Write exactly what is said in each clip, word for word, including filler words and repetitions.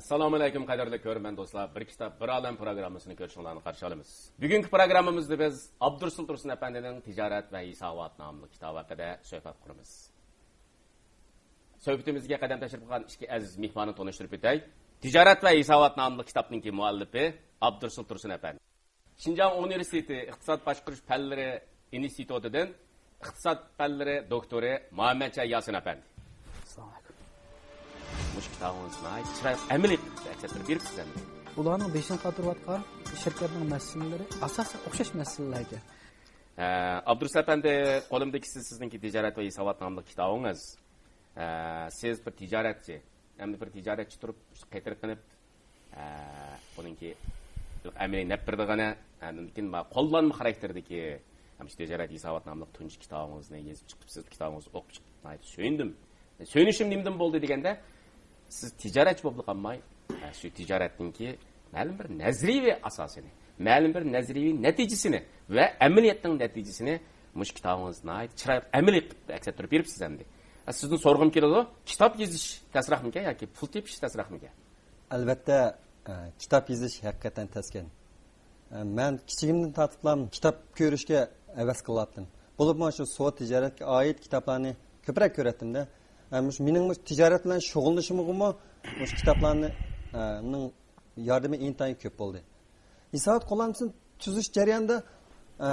ئەسسالامۇ ئەلەيكۇم، قەدىرلىك كۆرۈرمەن دوستلار. بىر كىتاب، بىر ئالەم پروگراممىسىنى كۆرۈشۈڭلارنى قارشى ئالىمىز. بۈگۈنكى پروگراممىمىزدا بىز ئابدۇرۇسۇل تۇرسۇن ئەپەندىنىڭ تىجارەت ۋە ھېسابات ناملىق كىتابى ھەققىدە سۆھبەت قۇرىمىز. سۆھبىتىمىزگە قەدەم تەشرىپ قىلغان ئىككى ئەزىز مېھماننى تونۇشتۇرۇپ ئۆتەي. تىجارەت ۋە ھېسابات ناملىق كىتابنىڭكى مۇئەللىپى ئابدۇرۇسۇل تۇرسۇن ئەپەندى. شىنجاڭ ئۇنىۋېرسىتېتى ئىقتىساد باشقۇرۇش پەنلىرى ئىنستىتۇتىدىن ئىقتىساد پەنلىرى دوكتورى مۇھەممەتجان ياسىن ئەپەندى. ئەسسالامۇ ئەلەيكۇم. مۇشۇ كىتابىڭىز ناھايىتى چىرايلىق، ئەمەلىي قىلىپ ئەكسەپ بېرىپسىز ئەمدى. ئۇلارنىڭ بېشىنى قاتۇرۇۋاتقان شىركەتنىڭ مەسىلىلىرى ئاساسەن ئوخشاش مەسىلىلەر ئىكەن. ھە، ئابدۇرۇسۇل ئەپەندى، قولۇمدىكى سىز، سىزنىڭكى تىجارەت ۋە ھېسابات ناملىق كىتابىڭىز. ھە، سىز بىر تىجارەتچى، ئەمدى بىر تىجارەتچى تۇرۇپ قېتىرقىنىپ، ھە، بۇنىڭكى ئەمەلىي نەپ بېرىدىغىنى، ھە، مۇمكىن، ما-، قوللانما خاراكتېردىكى، ھەم شۇ تىجارەت ھېسابات ناملىق تۇنجى كىتابىڭىزنى يېزىپ چىقىپسىز، كىتابىڭىزنى ئوقۇپ چىقىپ ناھايىتى سۆيۈندۈم. سۆيۈنۈشۈم نېمىدىن بولدى دېگەندە، سىز تىجارەتچى بولۇپلا قالماي، ھە، شۇ تىجارەتنىڭكى مەلۇم بىر نەزەرىيەۋى ئاساسىنى، مەلۇم بىر نەزەرىيەۋى نەتىجىسىنى ۋە ئەمەلىيەتنىڭ نەتىجىسىنى مۇشۇ كىتابىڭىزدا ناھايىتى چىرايلىق ئەمەلىي قىلىپ ئەكس ئەتتۈرۈپ بېرىپسىز ئەمدى. ھە، سىزدىن سورىغۇم كېلىدۇ، كىتاب يېزىش تەسراقمىكەن ياكى پۇل تېپىش تەسراقمىكەن؟ ئەلۋەتتە، ئە، كىتاب يېزىش ھەقىقەتەن تەسكەن. ئە، مەن كىچىكىمدىن تارتىپلا كىتاب كۆرۈشكە ھەۋەس قىلاتتىم. بولۇپمۇ شۇ سودا تىجارەتكە ئائىت كىتابلارنى كۆپرەك كۆرەتتىمدە. ئە، مۇشۇ مېنىڭ مۇشۇ تىجارەت بىلەن شۇغۇللىنىشىمغىمۇ مۇشۇ كىتابلارنى، ئە، نىڭ ياردىمى ئىنتايىن كۆپ بولدى. ھېسابات قوللانمىسىنى تۈزۈش جەريانىدا، ئە،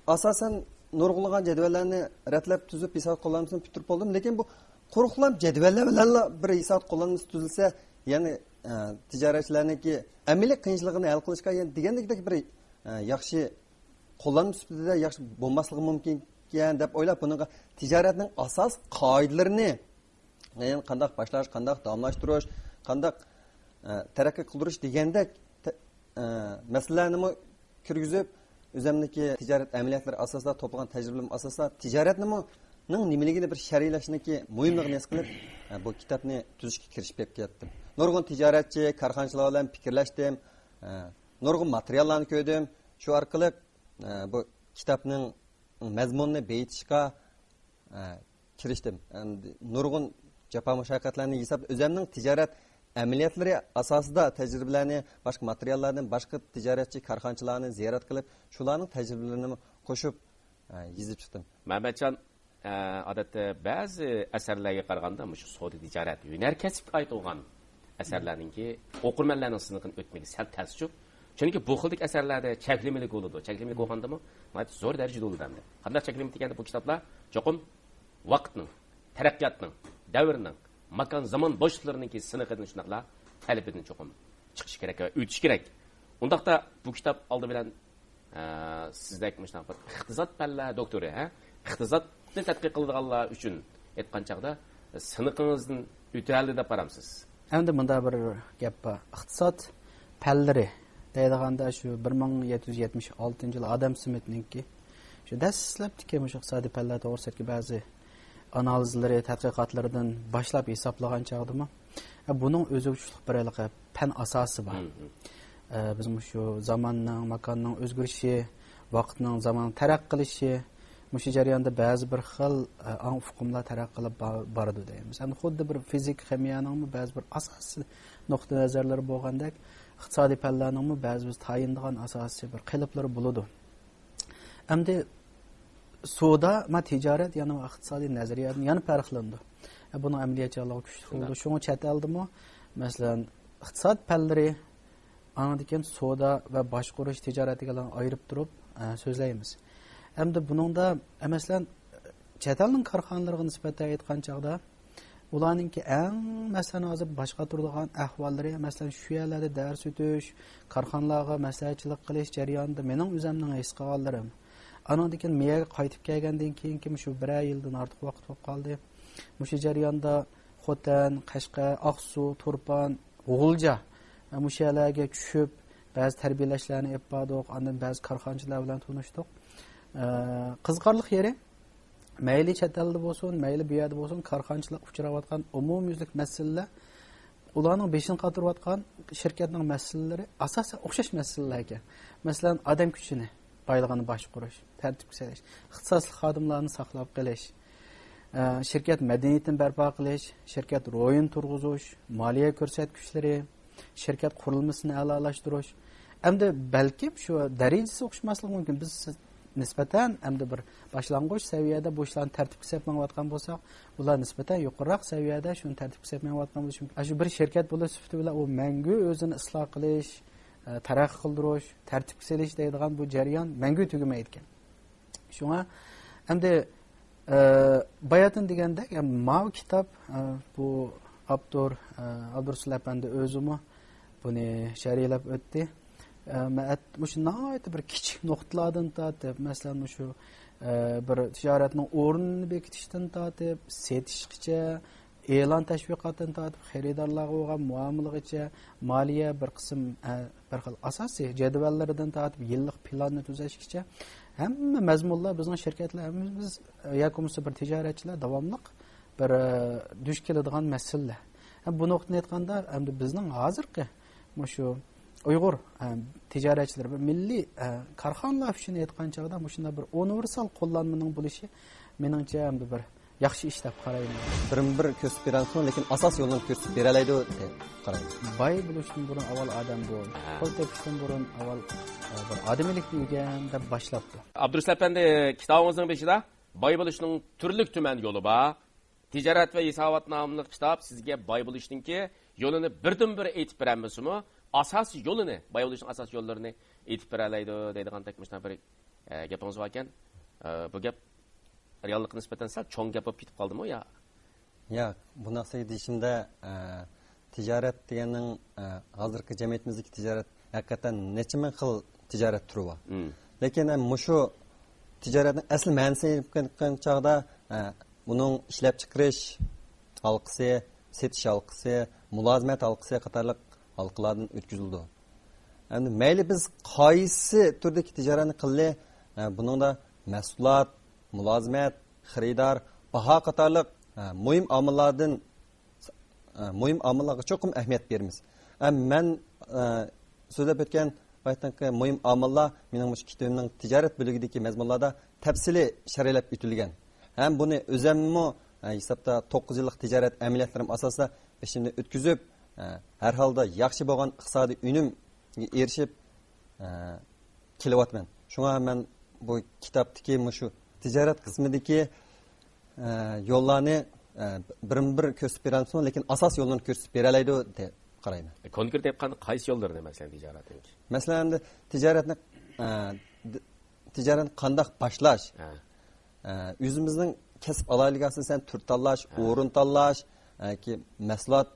ئاساسەن نۇرغۇنلىغان جەدۋەللەرنى رەتلەپ تۈزۈپ، ھېسابات قوللانمىسىنى پۈتتۈرۈپ بولدۇم. لېكىن بۇ قۇرۇقلا جەدۋەللەر بىلەنلا بىر ھېسابات قوللانمىسى تۈزۈلسە، يەنى، ئە، تىجارەتچىلەرنىڭكى ئەمەلىي قىيىنچىلىقىنى ھەل قىلىشقا يەنە دېگەندەك بىر، ئە، ياخشى قوللانما سۈپىتىدە ياخشى بولماسلىقى مۇمكىنكەن دەپ ئويلاپ، بۇنىڭغا تىجارەتنىڭ ئاساسىي قائىدىلىرىنى، يەنى قانداق باشلاش، قانداق داۋاملاشتۇرۇش، قانداق، ئە، تەرەققىي قىلدۇرۇش دېگەندەك تە-، ئە، مەسىلىلەرنىمۇ كىرگۈزۈپ، ئۆزۈمنىڭكى تىجارەت ئەمەلىيەتلىرى ئاساسىدا، توپلىغان تەجرىبىلىرىم ئاساسىدا تىجارەتنىمۇ، نىڭ نېمىلىكىنى بىر شەرھلەشنىڭكى مۇھىملىقىنى ھېس قىلىپ، ئە، بۇ كىتابنى تۈزۈشكە كىرىشىپ كەتتىم. نۇرغۇن تىجارەتچى، كارخانىچىلار بىلەن پىكىرلەشتىم، ئە، نۇرغۇن ماتېرىياللارنى كۆردۈم. شۇ ئارقىلىق، ئە، بۇ كىتابنىڭ مەزمۇنىنى بېيىتىشقا، ئە، كىرىشتىم. ئەمدى نۇرغۇن جاپا مۇشەققەتلەرنى ھېساب، ئۆزۈمنىڭ تىجارەت ئەمەلىيەتلىرى ئاساسىدا تەجرىبىلەرنى، باشقا ماتېرىياللاردىن، باشقا تىجارەتچى، كارخانىچىلارنى زىيارەت قىلىپ، شۇلارنىڭ تەجرىبىلىرىنى قوشۇپ، ئە، يېزىپ چىقتىم. مەمەتجان، ئە، ئادەتتە بەزى ئەسەرلەرگە قارىغاندا مۇشۇ سودا تىجارەت، ھۈنەر كەسىپكە ئائىت بولغان ئەسەرلەرنىڭكى ئوقۇرمەنلەرنىڭ سىنىقىنى ئۆتمىگە سەل تەسچۇ. چۈنكى بۇ خىلدىكى ئەسەرلەردە چەكلىمىلىك بولىدۇ. چەكلىمىلىك بولغاندىمۇ ناھايىتى زور دەرىجىدە بولىدۇ ئەمدى. قانداق چەكلىمە دېگەندە، بۇ كىتابلار چوقۇم ۋاقىتنىڭ، تەرەققىياتنىڭ، دەۋرنىڭ، ماكان زامان بوشلۇقلىرىنىڭكى سىنىقىدىن، شۇنداقلا تەلىپىدىن چوقۇم چىقىشى كېرەك ۋە ئۆتۈشى كېرەك. ئۇنداقتا بۇ كىتاب ئالدى بىلەن، ئە، سىزدەك مۇشۇنداق بىر ئىقتىساد پەنلەر دوكتورى، ھە، ئىقتىسادنى تەتقىق قىلىدىغانلار ئۈچۈن ئېيتقان چاغدا سىنىقىڭىزدىن ئۆتەلدى دەپ قارامسىز؟ ئەمدى مۇنداق بىر گەپ بار. ئىقتىساد پەنلىرى دەيدىغاندا شۇ بىر مىڭ يەتتە يۈز يەتمىش ئالتىنچى يىل ئادەم سمىتنىڭكى شۇ دەسلەپتىكى مۇشۇ ئىقتىسادىي پەنلەر توغرىسىدىكى بەزى ئانالىزلىرى، تەتقىقاتلىرىدىن باشلاپ ھېسابلىغان چاغدىمۇ، بۇنىڭ ئۆزىگە تۇتۇشلۇق بىر ھېلىقى پەن ئاساسى بار. مم. ئە، بىز مۇشۇ زاماننىڭ، ماكاننىڭ ئۆزگىرىشى، ۋاقىتنىڭ، زاماننىڭ تەرەققىي قىلىشى، مۇشۇ جەرياندا بەزى بىر خىل، ئە، ئاڭ ئۇقۇملار تەرەققىي قىلىپ با-، بارىدۇ دەيمىز. ئەمدى خۇددى بىر فىزىكا، خىمىيەنىڭمۇ بەزى بىر ئاساسىي نۇقتىئى نەزەرلىرى بولغاندەك، ئىقتىسادىي پەنلەرنىڭمۇ بەزى بىر تايىنىدىغان ئاساسىي بىر قېلىپلىرى بولىدۇ. ئەمدى سودا، ما، تىجارەت، يەنى ئىقتىسادىي نەزەرىيەدىن يەنە پەرقلىنىدۇ. ئە، بۇنىڭ ئەمەلىيەتچانلىقى كۈچلۈك بولىدۇ. شۇڭا چەت ئەلدىمۇ، مەسىلەن، ئىقتىساد پەنلىرى، ئاندىن كېيىن سودا ۋە باشقۇرۇش، تىجارەت دېگەنلەرنى ئايرىپ تۇرۇپ، ئە، سۆزلەيمىز. ئەمدى بۇنىڭدا، ئە، مەسىلەن، چەت ئەلنىڭ كارخانىلىرىغا نىسبەتەن ئېيتقان چاغدا، ئۇلارنىڭكى ئەڭ، مەسىلەن، ھازىر باش قاتۇرىدىغان ئەھۋاللىرى، مەسىلەن، شۇ يەرلەردە دەرس ئۆتۈش، كارخانىلارغا مەسلىھەتچىلىك قىلىش جەريانىدا مېنىڭ ئۆزۈمنىڭ ھېس قىلغانلىرىم. ئانىڭدىن كېيىن مېيەگە قايتىپ كەلگەندىن كېيىنكى مۇشۇ بىرەر يىلدىن ئارتۇق ۋاقىت بولۇپ قالدى. مۇشۇ جەرياندا خوتەن، قەشقەر، ئاقسۇ، تۇرپان، غۇلجا، مۇشۇ يەرلەرگە چۈشۈپ، بەزى تەربىيەلەشلەرنى ئېلىپ باردۇق، ئاندىن بەزى كارخانىچىلار بىلەن تونۇشتۇق. ئە، قىزىقارلىق يېرى، مەيلى چەت ئەلدە بولسۇن، مەيلى بۇ يەردە بولسۇن، كارخانىچىلار ئۇچراۋاتقان ئومۇميۈزلۈك مەسىلىلەر، ئۇلارنىڭ بېشىنى قاتۇرۇۋاتقان شىركەتنىڭ مەسىلىلىرى ئاساسەن ئوخشاش مەسىلىلەر ئىكەن. مەسىلەن، ئادەم كۈچىنى، بايلىقىنى باشقۇرۇش، تەرتىپكە سېلىش، ئىختىساسلىق خادىملارنى ساقلاپ قېلىش، ئە، شىركەت مەدەنىيىتىنى بەرپا قىلىش، شىركەت روھىنى تۇرغۇزۇش، مالىيە كۆرسەتكۈچلىرى، شىركەت قۇرۇلمىسىنى ئەلالاشتۇرۇش. ئەمدى بەلكىم شۇ دەرىجىسى ئوخشىماسلىقى مۇمكىن. بىز نىسبەتەن ئەمدى بىر باشلانغۇچ سەۋىيەدە بۇ ئىشلارنى تەرتىپكە سېلىپ مېڭىۋاتقان بولساق، ئۇلار نىسبەتەن يۇقىرىراق سەۋىيەدە شۇنى تەرتىپكە سېلىپ مېڭىۋاتقان بولۇشى مۇمكىن. شۇ بىر شىركەت بولۇش سۈپىتى بىلەن ئۇ مەڭگۈ ئۆزىنى ئىسلاھ قىلىش، ئە، تەرەققىي قىلدۇرۇش، تەرتىپكە سېلىش دەيدىغان بۇ جەريان مەڭگۈ تۈگىمەيدىكەن. شۇڭا ئەمدى، ئە، باياتىن دېگەندەك، ئە، ماۋۇ كىتاب، ئە، بۇ ئاپتور، ئە، ئابدۇرۇسۇل ئەپەندى ئۆزىمۇ بۇنى شەرھلەپ ئۆتتى. ئە، مەن ئەت-، مۇشۇ ناھايىتى بىر كىچىك نۇقتىلاردىن تارتىپ، مەسىلەن، مۇشۇ، ئە، بىر تىجارەتنىڭ ئورنىنى بېكىتىشتىن تارتىپ، سېتىشقىچە، ئېلان تەشۋىقاتتىن تارتىپ، خېرىدارلارغا بولغان مۇئامىلىگىچە، مالىيە بىر قىسىم، ئە، بىر خىل ئاساسىي جەدۋەللىرىدىن تارتىپ، يىللىق پىلاننى تۈزەشكىچە، ھەممە مەزمۇنلار بىزنىڭ شىركەتلەر، ھەممىمىز ياكى بولمىسا بىر تىجارەتچىلەر داۋاملىق بىر، ئە، دۇچ كېلىدىغان مەسىلىلەر. ھەم بۇ نۇقتىدىن ئېيتقاندا، ئەمدى بىزنىڭ ھازىرقى مۇشۇ ئۇيغۇر، ئە، تىجارەتچىلىرى بىر مىللىي، ئە، كارخانىلار ئۈچۈن ئېيتقان چاغدا مۇشۇنداق بىر ئۇنىۋېرسال قوللانمىنىڭ بولۇشى مېنىڭچە ئەمدى بىر ياخشى ئىش دەپ قارايمەن. بىرمۇبىر كۆرسىتىپ بېرەلىسىمۇ، لېكىن ئاساس يولنى كۆرسىتىپ بېرەلەيدۇ دەپ قارايمەن. باي بولۇشتىن بۇرۇن ئاۋۋال ئادەم بول، ھە. پۇل تېپىشتىن بۇرۇن ئاۋۋال، ئە، بىر ئادىمىيلىكنى ئۆگەن دەپ باشلاپتۇ. ئابدۇرۇسۇل ئەپەندى، كىتابىڭىزنىڭ بېشىدا باي بولۇشنىڭ تۈرلۈك تۈمەن يولى بار. تىجارەت ۋە ھېسابات ناملىق كىتاب سىزگە باي بولۇشنىڭكى يولىنى بىردىنبىر ئېيتىپ بېرەلمىسىمۇ، ئاساسىي يولىنى، باي بولۇشنىڭ ئاساسىي يوللىرىنى ئېيتىپ بېرەلەيدۇ دەيدىغاندەك مۇشۇنداق بىر، ئە، گېپىڭىز باركەن. ئە، بۇ گەپ رېئاللىققا نىسبەتەن سەل چوڭ گەپ بولۇپ كېتىپ قالدىمۇ يا؟ ياق، بۇنداق دېيىشىمدە، ئە، تىجارەت دېگەننىڭ، ئە، ھازىرقى جەمئىيىتىمىزدىكى تىجارەت ھەقىقەتەن نەچچە مىڭ خىل تىجارەت تۈرى بار. مم. لېكىن، ئە، مۇشۇ تىجارەتنىڭ ئەسلى مەنىسىنى ئېلىپ كەتكەن چاغدا، ئە، بۇنىڭ ئىشلەپچىقىرىش ھالقىسى، سېتىش ھالقىسى، مۇلازىمەت ھالقىسى قاتارلىق ھالقىلاردىن ئۆتكۈزۈلىدۇ. ئەمدى مەيلى بىز قايسى تۈردىكى تىجارەتنى قىللى، ئە، بۇنىڭدا مەھسۇلات، مۇلازىمەت، خېرىدار، باھا قاتارلىق، ئە، مۇھىم ئامىللاردىن، ئە، مۇھىم ئامىللارغا چوقۇم ئەھمىيەت بېرىمىز. ئە، مەن، ئە، سۆزلەپ ئۆتكەن بايىقىدىكى مۇھىم ئامىللار مېنىڭ مۇشۇ كىتابىمنىڭ تىجارەت بۆلۈكىدىكى مەزمۇنلاردا تەپسىلىي شەرھلەپ ئۆتۈلگەن. ھەم بۇنى ئۆزەممۇ، ئە، ھېسابتا توققۇز يىللىق تىجارەت ئەمەلىيەتلىرىم ئاساسىدا بېشىمدىن ئۆتكۈزۈپ، ئە، ھەر ھالدا ياخشى بولغان ئىقتىسادىي ئۈنۈمگە ئېرىشىپ، ئە، كېلىۋاتىمەن. شۇڭا مەن بۇ كىتابتىكى مۇشۇ تىجارەت قىسمىدىكى، ئە، يوللارنى، ئە، بىرمۇبىر كۆرسىتىپ بېرەلمىسىمۇ، لېكىن ئاساس يوللىرىنى كۆرسىتىپ بېرەلەيدۇ دەپ قارايمەن. كونكرېت ئېيتقاندا قايسى يوللىرىنى، مەسىلەن، تىجارەتنىڭكى؟ مەسىلەن، ئەمدى تىجارەتنى، ئە، د-، تىجارەتنى قانداق باشلاش؟ ھە. ئە، ئۆزىمىزنىڭ كەسىپ ئالاھىدىلىكى ئاساسەن تۈر تاللاش، ھە. ئورۇن تاللاش، ياكى مەھسۇلات،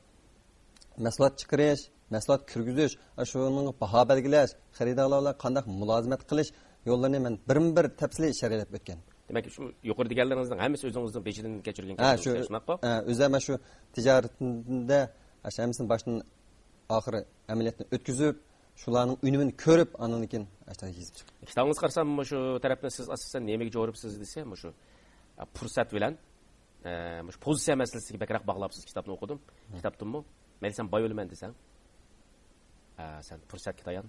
مەھسۇلات چىقىرىش، مەھسۇلات كىرگۈزۈش، شۇنىڭغا باھا بەلگىلەش، خېرىدارلار بىلەن قانداق مۇلازىمەت قىلىش يوللىرىنى مەن بىرمۇبىر تەپسىلىي شەرھلەپ ئۆتكەن. دېمەك، شۇ يۇقىرى دېگەنلىرىڭىزنىڭ ھەممىسى ئۆزىڭىزنىڭ بېشىدىن كەچۈرگەن ھە، گەپلىرىڭىز، شۇنداققۇ؟ ھە، ئۆزۈم شۇ تىجارىتىمدە شۇ ھەممىسىنى باشتىن ئاخىر ئەمەلىيەتنى ئۆتكۈزۈپ، شۇلارنىڭ ئۈنۈمىنى كۆرۈپ، ئاندىن كېيىن ئاشۇنداق يېزىپ چىقتىم. كىتابىڭىزغا قارىسام، مۇشۇ تەرەپنى سىز ئاساسەن نېمىگە جورۇپسىز دېسە، مۇشۇ، ئە، پۇرسەت بىلەن، ئە، مۇشۇ پوزىتسىيە مەسىلىسىگە بەكرەك باغلاپسىز كىتابنى ئوقۇدۇم. مم. كىتابتىنمۇ، مەيلى سەن باي ئۆلىمەن دېسەڭ، ئە، سەن پۇرسەتكە تايان،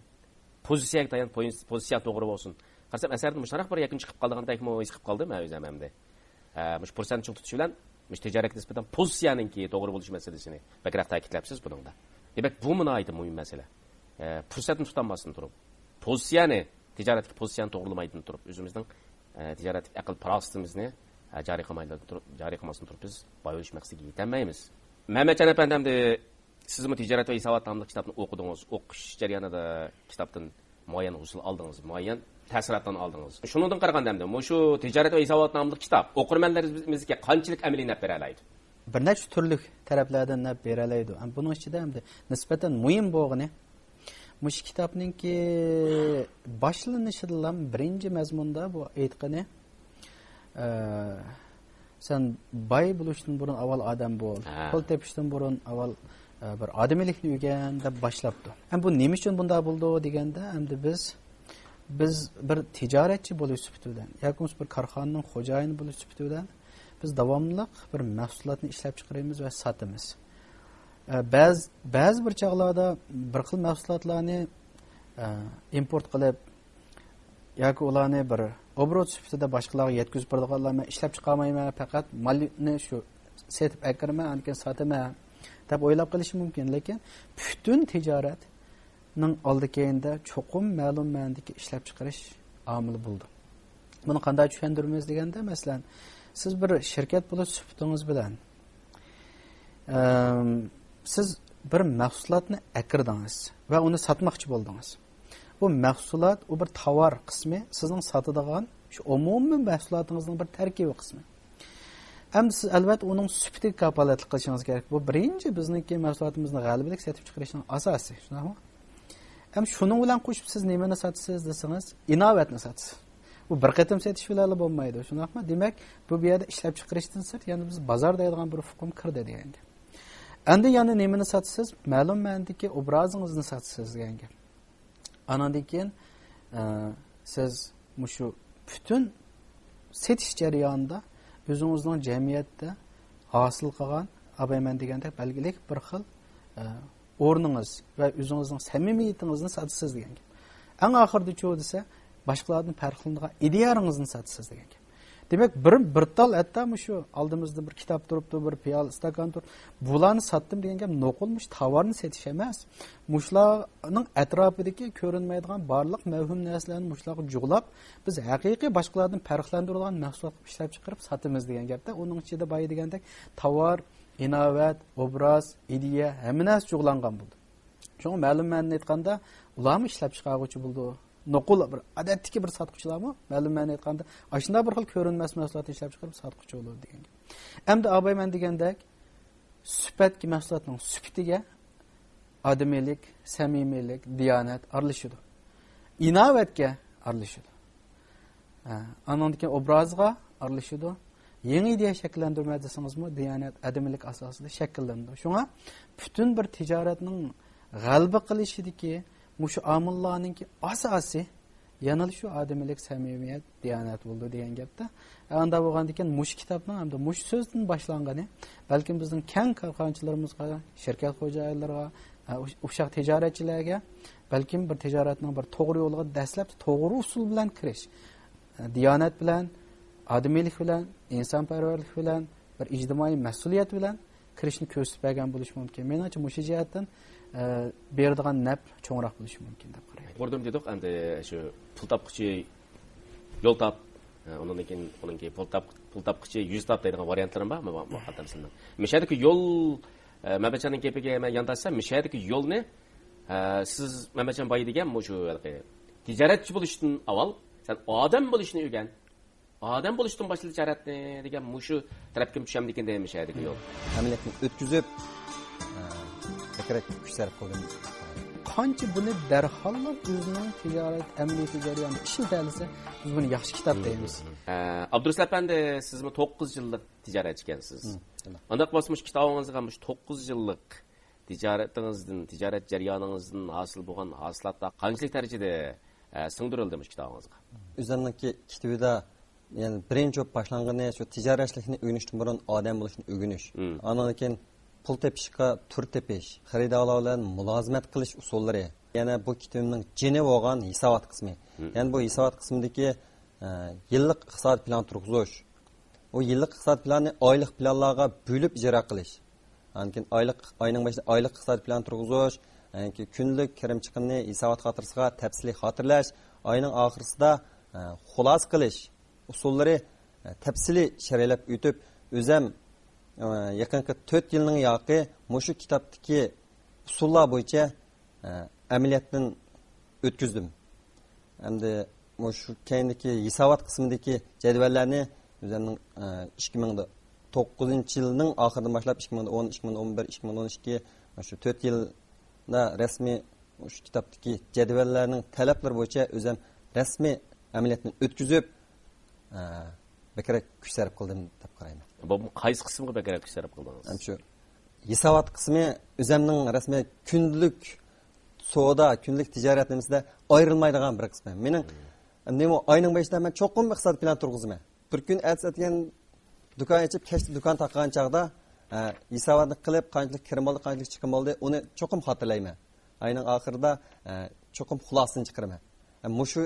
پوزىتسىيەگە تايان، پوزىتسىيە توغرا بولسۇن. قارىسام، ئەسەردىن مۇشۇنداق بىر يەكۈن چىقىپ قالىدىغاندەكمۇ ھېس قىلىپ قالدىم، ھە، ئۆزۈم ئەمدى. ئە، مۇشۇ پۇرسەتنى چىڭ تۇتۇش بىلەن، مۇشۇ تىجارەتكە نىسبەتەن پوزىتسىيەنىڭكى توغرا بولۇش مەسىلىسىنى بەكرەك تەكىتلەپسىز بۇنىڭدا. دېمەك، بۇمۇ ناھايىتى مۇھىم مەسىلە. ئە، پۇرسەتنى تۇتالماستىن تۇرۇپ، پوزىتسىيەنى، تىجارەتتىكى پوزىتسىيەنى توغرىلىمايدىن تۇرۇپ، ئۆزىمىزنىڭ، ئە، تىجارەتتىكى ئەقىل پاراسىتىمىزنى، ئە، جارى قىلمايدىن تۇرۇپ، جارى قىلماستىن تۇرۇپ، بىز باي بولۇش مەقسىتىگە يېتەلمەيمىز. مەمەتجان ئەپەندى، ئەمدى سىزمۇ تىجارەت ۋە ھېسابات ناملىق كىتابنى ئوقۇدىڭىز. ئوقۇش جەريانىدا كىتابتىن مۇئەييەن ھوسۇل ئالدىڭىز، مۇئەييەن تەسىراتلارنى ئالدىڭىز. شۇنىڭدىن قارىغاندا، ئەمدى مۇشۇ تىجارەت ۋە ھېسابات ناملىق كىتاب ئوقۇرمەنلىرىمىزگە قانچىلىك ئەمەلىي نەپ بېرەلەيدۇ؟ بىر نەچچە تۈرلۈك تەرەپلەردىن نەپ بېرەلەيدۇ. ھەم بۇنىڭ ئىچىدە ئەمدى نىسبەتەن مۇھىم بولغىنى، مۇشۇ كىتابنىڭكى باشلىنىشىدىلا بىرىنچى مەزمۇندا بۇ ئېيتقىنى، ئە، سەن باي بولۇشتىن بۇرۇن ئاۋۋال ئادەم بول، ھە. پۇل تېپىشتىن بۇرۇن ئاۋۋال، ئە، بىر ئادىمىيلىكنى ئۆگەن دەپ باشلاپتۇ. ھەم بۇ نېمە ئۈچۈن بۇنداق بولىدۇ دېگەندە، ئەمدى بىز، بىز بىر تىجارەتچى بولۇش سۈپىتى بىلەن ياكى بولمىسا بىر كارخانىنىڭ خوجايىنى بولۇش سۈپىتى بىلەن بىز داۋاملىق بىر مەھسۇلاتنى ئىشلەپ چىقىرىمىز ۋە ساتىمىز. ئە، بەز-، بەزى بىر چاغلاردا بىر خىل مەھسۇلاتلارنى، ئە، ئىمپورت قىلىپ، ياكى ئۇلارنى بىر ئوبوروت سۈپىتىدە باشقىلارغا يەتكۈزۈپ بېرىدىغانلار، مەن ئىشلەپ چىقارمايمەن، پەقەت مالنى شۇ سېتىپ ئەكىرىمەن، ئاندىن كېيىن ساتىمەن. دەپ ئويلاپ قېلىشى مۇمكىن. لېكىن پۈتۈن تىجارەتنىڭ ئالدى كەينىدە چوقۇم مەلۇم مەنىدىكى ئىشلەپچىقىرىش ئامىلى بولىدۇ. بۇنى قانداق چۈشەندۈرىمىز دېگەندە، مەسىلەن، سىز بىر شىركەت بولۇش سۈپىتىڭىز بىلەن، ئەم، سىز بىر مەھسۇلاتنى ئەكىردىڭىز ۋە ئۇنى ساتماقچى بولدىڭىز. بۇ مەھسۇلات، ئۇ بىر تاۋار قىسمى، سىزنىڭ ساتىدىغان شۇ ئومۇمىي مەھسۇلاتىڭىزنىڭ بىر تەركىبىي قىسمى. ئەمدى سىز، ئەلۋەتتە، ئۇنىڭ سۈپىتىگە كاپالەتلىك قىلىشىڭىز كېرەك. بۇ بىرىنچى بىزنىڭكى مەھسۇلاتىمىزنى غەلىبىلىك سېتىپ چىقىرىشنىڭ ئاساسى، شۇنداقمۇ؟ ھەم شۇنىڭ بىلەن قوشۇپ سىز نېمىنى ساتىسىز دېسىڭىز، ئىناۋەتنى ساتىسىز. بۇ بىر قېتىم سېتىش بىلەنلا بولمايدۇ، شۇنداقمۇ؟ دېمەك، بۇ، بۇ يەردە ئىشلەپچىقىرىشتىن سىرت يەنە بىز بازار دەيدىغان بىر ئۇقۇم كىردى دېگەن گەپ. ئەمدى يەنە نېمىنى ساتىسىز؟ مەلۇم مەنىدىكى ئوبرازىڭىزنى ساتىسىز دېگەن گەپ. ئانىڭدىن كېيىن، ئە، سىز مۇشۇ پۈتۈن سېتىش جەريانىدا ئۆزىڭىزنىڭ جەمئىيەتتە ھاسىل قىلغان، ئابايمەن دېگەندەك بەلگىلىك بىر خىل، ئە، ئورنىڭىز ۋە ئۆزىڭىزنىڭ سەمىمىيىتىڭىزنى ساتىسىز دېگەن گەپ. ئەڭ ئاخىرىدا چۇ دېسە، باشقىلاردىن پەرقلىنىدىغان ئىدىيەڭىزنى ساتىسىز دېگەن گەپ. دېمەك، بىر، بىر تال ھەتتا مۇشۇ ئالدىمىزدا بىر كىتاب تۇرۇپتۇ، بىر پىيالە، ئىستاكان تۇرۇپ، بۇلارنى ساتتىم دېگەن گەپ نوقۇل مۇشۇ تاۋارنى سېتىش ئەمەس. مۇشۇلارنىڭ ئەتراپىدىكى كۆرۈنمەيدىغان بارلىق مەۋھۇم نەرسىلەرنى مۇشۇلارغا جۇغلاپ، بىز ھەقىقىي باشقىلاردىن پەرقلەندۈرىدىغان مەھسۇلات قىلىپ ئىشلەپ چىقىرىپ ساتىمىز دېگەن گەپتە. ئۇنىڭ ئىچىدە بايا دېگەندەك تاۋار، ئىناۋەت، ئوبراز، ئىدىيە، ھەممە نەرسە جۇغلانغان بولىدۇ. شۇڭا مەلۇم مەنىدە ئېيتقاندا، ئۇلارمۇ ئىشلەپچىقارغۇچى بولىدۇ. نوقۇل بىر ئادەتتىكى بىر ساتقۇچىلارمۇ مەلۇم مەنىدە ئېيتقاندا، ئاشۇنداق بىر خىل كۆرۈنمەس مەھسۇلاتنى ئىشلەپچىقىرىپ ساتقۇچى بولىدۇ دېگەن گەپ. ئەمدى ئابايمەن دېگەندەك، سۈپەتكە، مەھسۇلاتنىڭ سۈپىتىگە ئادىمىيلىك، سەمىمىيلىك، دىيانەت ئارىلىشىدۇ. ئىناۋەتكە ئارىلىشىدۇ. ھە، ئانىڭدىن كېيىن ئوبرازغا ئارىلىشىدۇ. يېڭى ئىدىيە شەكىللەندۈرمە دېسىڭىزمۇ، دىيانەت ئادىمىيلىك ئاساسىدا شەكىللىنىدۇ. شۇڭا پۈتۈن بىر تىجارەتنىڭ غەلىبە قىلىشىدىكى مۇشۇ ئامىللارنىڭكى ئاساسى يەنىلا شۇ ئادىمىيلىك، سەمىمىيەت، دىيانەت بولىدۇ دېگەن گەپتە. ئاندا بولغاندىكىن مۇشۇ كىتابنىڭ ھەمدە مۇشۇ سۆزدىن باشلانغىنى بەلكىم بىزنىڭ كەڭ كارخانىچىلىرىمىزغا، شىركەت خوجايىنلىرىغا، ئۇششاق تىجارەتچىلەرگە، بەلكىم بىر تىجارەتنىڭ بىر توغرا يولىغا دەسلەپتە توغرا ئۇسۇل بىلەن كىرىش، دىيانەت بىلەن، ئادىمىيلىك بىلەن، ئىنسانپەرۋەرلىك بىلەن، بىر ئىجتىمائىي مەسئۇلىيەت بىلەن كىرىشنى كۆرسىتىپ بەرگەن بولۇشى مۇمكىن. مېنىڭچە، مۇشۇ جەھەتتىن، ئە، بېرىدىغان نەپ چوڭراق بولۇشى مۇمكىن دەپ قارايمەن. توغرىدىم دېدۇق، ئەمدى شۇ پۇل تاپقۇچى يول تاپ، ئە، ئۇنىڭدىن كېيىن، ئۇنىڭ كېيىن پۇل تاپ-، پۇل تاپقۇچى يۈز تاپ دەيدىغان ۋارىيانتلىرىم بار، مۇ-، مۇ-، مۇقەددەم سىلنىڭ. مۇشۇ يەردىكى يول، ئە، مەمەتجاننىڭ گېپىگە مەن يانداشسام، مۇشۇ يەردىكى يولنى، ئە، سىز، مەمەتجان بايا دېگەن مۇشۇ ھېلىقى تىجارەتچى بولۇشتىن ئاۋۋال سەن ئادەم بولۇشنى ئۆگەن. ئادەم بولۇشتىن باشلا تىجارەتنى دېگەن مۇشۇ تەرەپكىمۇ چۈشەمدىكىن دەيمەن مۇشۇ يەردىكى يول. ئەمەلىيەتنى ئۆتكۈزۈپ، ئە، بەكرەك كۈچ سەرپ قىلدىم. قانچە بۇنى دەرھاللا ئۆزىنىڭ تىجارەت ئەمەلىيىتى جەريانىدا ئىشلىتەلىسە، بىز بۇنى ياخشى كىتاب دەيمىز. ئە، ئابدۇرۇسۇل ئەپەندى، سىزمۇ توققۇز يىللىق تىجارەتچىكەنسىز. ھە، شۇنداق. ئانداق بولسا مۇشۇ كىتابىڭىزغا مۇشۇ توققۇز يىللىق تىجارىتىڭىزدىن، تىجارەت جەريانىڭىزدىن ھاسىل بولغان ھاسىلاتلار قانچىلىك دەرىجىدە، ئە، سىڭدۈرۈلدى مۇشۇ كىتابىڭىزغا؟ ئۆزۈمنىڭكى كىتابىدا، يەنى بىرىنچى بولۇپ باشلانغىنى شۇ تىجارەتچىلىكنى ئۆگىنىشتىن بۇرۇن ئادەم بولۇشنى ئۆگىنىش. مم. ئاندىن كېيىن پۇل تېپىشقا تۈر تېپىش، خېرىدارلار بىلەن مۇلازىمەت قىلىش ئۇسۇللىرى. يەنە بۇ كىتابىمنىڭ جېنى بولغان ھېسابات قىسمى. مم. يەنى بۇ ھېسابات قىسمىدىكى، ئە، يىللىق ئىقتىسادىي پىلان تۇرغۇزۇش. ئۇ يىللىق ئىقتىسادىي پىلاننى ئايلىق پىلانلارغا بۆلۈپ ئىجرا قىلىش. ئاندىن كېيىن ئايلىق، ئاينىڭ باشىدا ئايلىق ئىقتىسادىي پىلان تۇرغۇزۇش، ئاندىن كېيىن كۈنلۈك كىرىم چىقىمنى ھېسابات خاتىرىسىغا تەپسىلىي خاتىرىلەش، ئاينىڭ ئاخىرىسىدا، ئە، خۇلاسە قىلىش ئۇسۇللىرى، ئە، تەپسىلىي شەرھلەپ ئۆتۈپ، ئۆزەم، ئە، يېقىنقى تۆت يىلنىڭ ياقى مۇشۇ كىتابتىكى ئۇسۇللار بويىچە، ئە، ئەمەلىيەتتىن ئۆتكۈزدۈم. ئەمدى مۇشۇ كەينىدىكى ھېسابات قىسمىدىكى جەدۋەللەرنى ئۆزۈمنىڭ، ئە، ئىككى مىڭ توققۇزىنچى يىلنىڭ ئاخىرىدىن باشلاپ، ئىككى مىڭ ئون، ئىككى مىڭ ئون بىر، ئىككى مىڭ ئون ئىككى، مۇشۇ تۆت يىلدا رەسمىي مۇشۇ كىتابتىكى جەدۋەللەرنىڭ تەلەپلىرى بويىچە ئۆزۈم رەسمىي ئەمەلىيەتنى ئۆتكۈزۈپ، ئە، بەكرەك كۈچ سەرپ قىلدىم دەپ قارايمەن. بۇ قايسى قىسىمغا بەكرەك كۈچ سەرپ قىلدىڭىز؟ ھەم شۇ ھېسابات قىسمى ئۆزەمنىڭ رەسمىي كۈندىلىك سودا، كۈندىلىك تىجارەت نېمىسىدە ئايرىلمايدىغان بىر قىسمى. مېنىڭ نېمە، ئاينىڭ بېشىدا مەن چوقۇم ئىقتىسادىي پىلان تۇرغۇزىمەن. بىر كۈن ئەتىسى ئەتىگەن دۇكان ئېچىپ، كەچتە دۇكان تاقىغان چاغدا، ئە، ھېساباتنى قىلىپ، قانچىلىك كىرىم بولدى، قانچىلىك چىقىم بولدى، ئۇنى چوقۇم خاتىرىلەيمەن. ئاينىڭ ئاخىرىدا، ئە، چوقۇم خۇلاسىنى چىقىرىمەن. ئە، مۇشۇ